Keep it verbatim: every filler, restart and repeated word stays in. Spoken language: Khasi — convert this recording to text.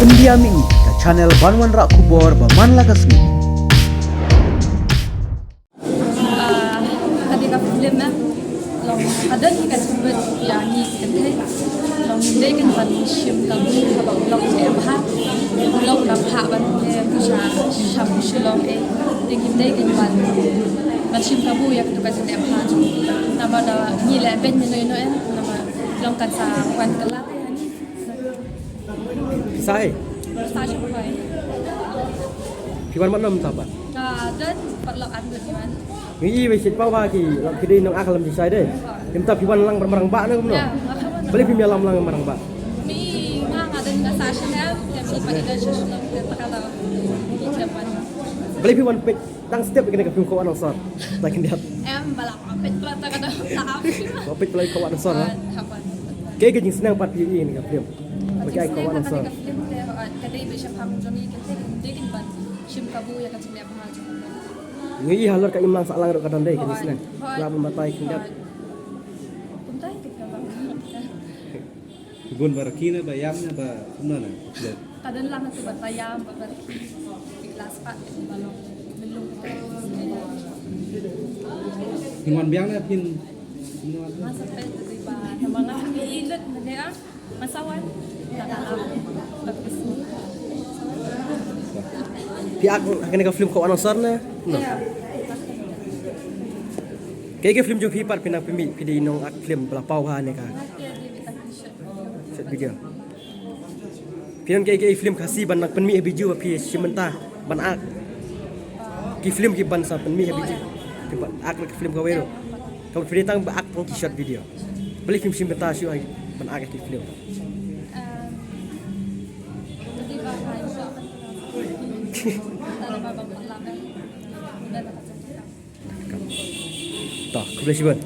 India Mih, ka channel ban wanrah khubor ba man la ka sngi. Ah, ka dei ka film, eh, long ka don ka jingmut ïa ngi ki kynthei. Long ngim dei kin ban shim kabu haba u lok u em bha. U lok u dang phah ban pynlong sha, sha Shillong, eh. Te ngim dei kin ban, ban shim kabu ïa katu ka jingeh bha jong u. Namar da ngi leh beiñ mynno mynno, eh. Namar long kan sa wan kylla te ha ngi. Sa ei? Sa sha bai. Phi wan mat noh mynta pat? Ka don pat lok an dut wan. Ngi i ba shit pang ba ki lok ki dei nong ak lam ki shai dei. Mynta phi wan lang marang ba ne kumno? Ya, marang ba. Balei phim ïalam lang marang ba? Ngi nga nga don nga sa sha ne, ya mi pat i don sha sha ne, ta ka da. Ki jam wan. Balei phi wan peit tang step ïa kane ka film Khawah Nongsor? Ta khyndiat. Em, ba la peit pla ta ka da. Ba peit pla Khawah Nongsor ha? Haba. Kaei ka jingsneng pat phi ïa kane ka film? Ba kaei Khawah Nongsor? Ka film te, eh, ka dei ba shaphang jong ngi kynthei, dei kin ban shim kabu ïa ka jingleh bha jong ngi. Ngi i halor ka imlang sahlang ruh ka don dei ka jingsneng. Hooid. La ban batai khyndiat. Kumta ïa ka film. Bun ba raki ne ba ïam ne ba kumno ne? Ka don lang tu ba ïam ba raki. Ki last part ki ba long. Mynlong ka. Phin wan biang ne phin. Masa peit tu ba. Namar nga ngi i lut ne ah. Masa wan. Phi ak kane ka film Khawah Nongsor ne? No. Kaei ka film jong phi pat phi nang pynmih, phi dei nong ak film ba la paw ha ne ka short video. Phi nang kaei kaei film Khasi ban nang pynmih ha Bijou ba phi shim bynta ban ak. Ki film ki ban sa pynmih ha Bijou. Ki ban ak ki film kawei ruh. Ka phi dei tang ba ak tang ki short video. Balei phim shim bynta shuh ban ak ki film? To, khublei shibun.